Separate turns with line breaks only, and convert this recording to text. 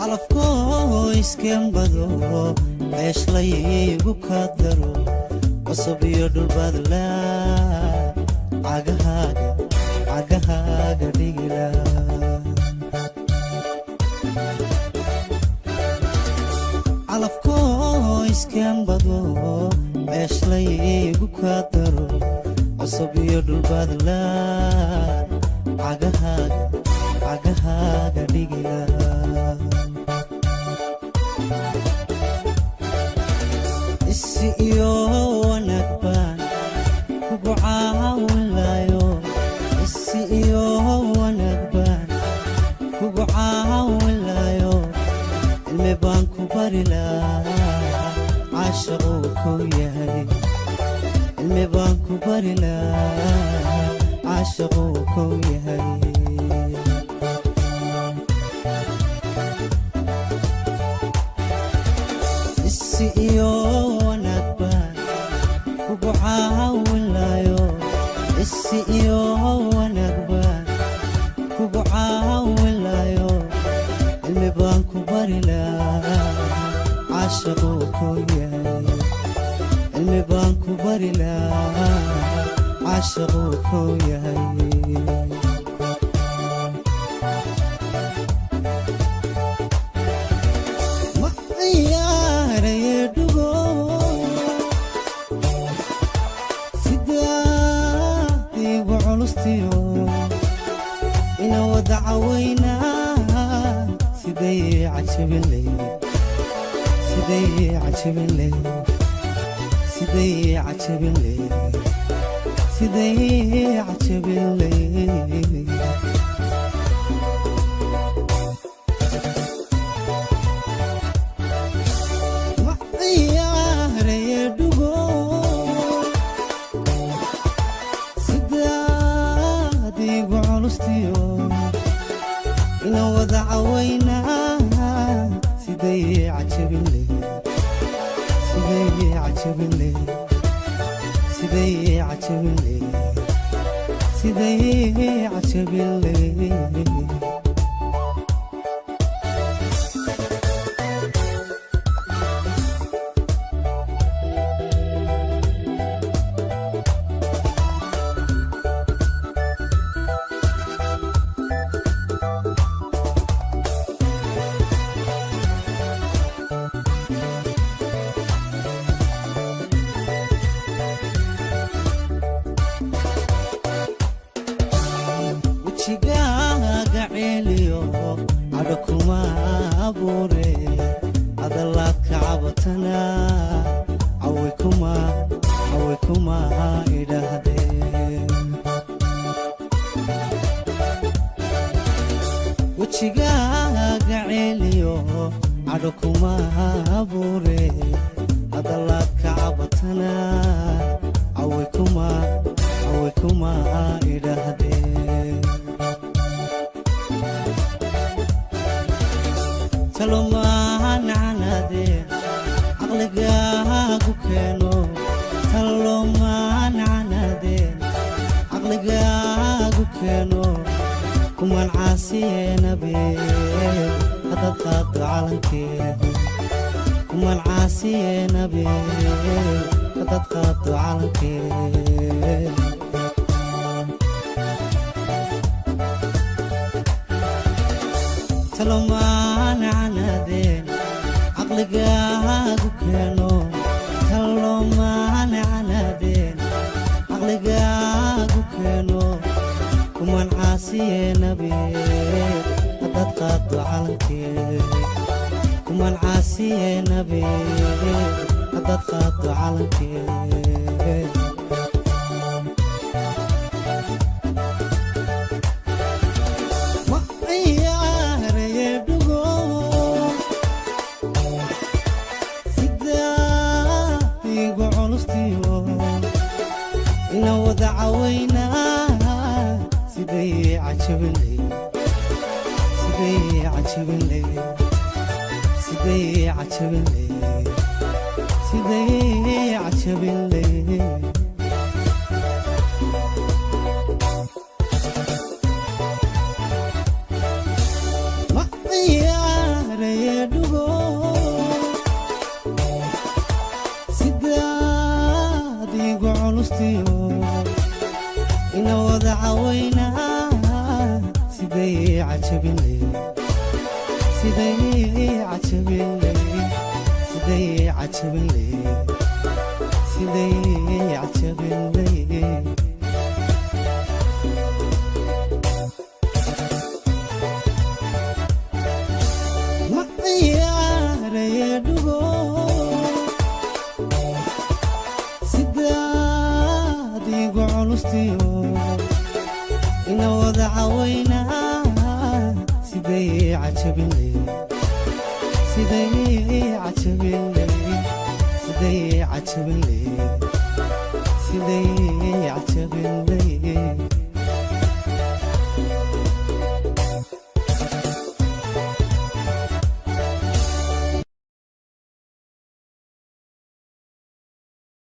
Calafkoo iskembado ceeshlaygu ka daro cusub iyo dhulbaadla cagahaaga cagahaaga dhigila. Calafkoo iskembado ceeshlaygu ka daro cusub iyo dhulbaadla cagahaaga cagahaaga dhigila. Isi iyo wanaag baan kugu caawinlayo, isi iyo wanaag baan kugu caawinlayo, cilmi baan ku bari lahaa caashaquu kow yahay, cilmi baan ku bari lahaa caashaquu kow yahay. Isi iyo wanaag baan kugu caawinlayo, isi iyo wanaag baan kugu caawinlayo, cilmi baan ku bari lahaa caashaquu kow yahay, cilmi baan ku bari lahaa caashaquu kow yahay. Ma ciyaaraye dhugo sidaadiigu culustiyo ina wada cawaynaa, siday cajabinley, siday cajabinley, siday cajabinley, siday cajabinley. Ma ciyaaraye dhugo sidaadiigu culustiyo ina wada cawaynaa, siday cajabinley, siday cajabinley, siday cajabinley, siday cajabinley. Wejigaaga ceeliyo cadho kuma abuure, hadalaad ka cabatana cawi kuma cawi kuma idhaahdeen. Wejigaaga ceeliyo cadho kuma abuure, hadalaad ka cabatana cawi kuma cawi kuma idhaahdeen. Talomaancanadeen caqligaagu keeno, talomaancanadeen caqligaagu keeno, kumaan caasiyeenabe haddaad qaaddo calankeeda, kumaan caasiyeenabe haddaad qaaddo calankeeda. Talomaancanadeen caqligaagu keeno, talomaancanadeen caqligaagu keeno, kumaan caasiyeenabe haddaad qaaddo calankeeda, kumaan caasiyeenabe haddaad qaaddo calankeeda. Ma ciyaaraye dhugo sidaadiigu culustiyo ina wada cawaynaa, siday cajabinley, siday cajabinley, siday cajabinley, siday cajabinley. Ma ciyaaraye Cawaynaa siday cajabinley, siday cajabinley, siday cajabinley, siday cajabinley. Ma ciyaaraye dhugo sidaad igu culustiyo, ina wada cawaynaa siday cajabinley, siday cajabinley, siday cajabinley, siday cajabinley.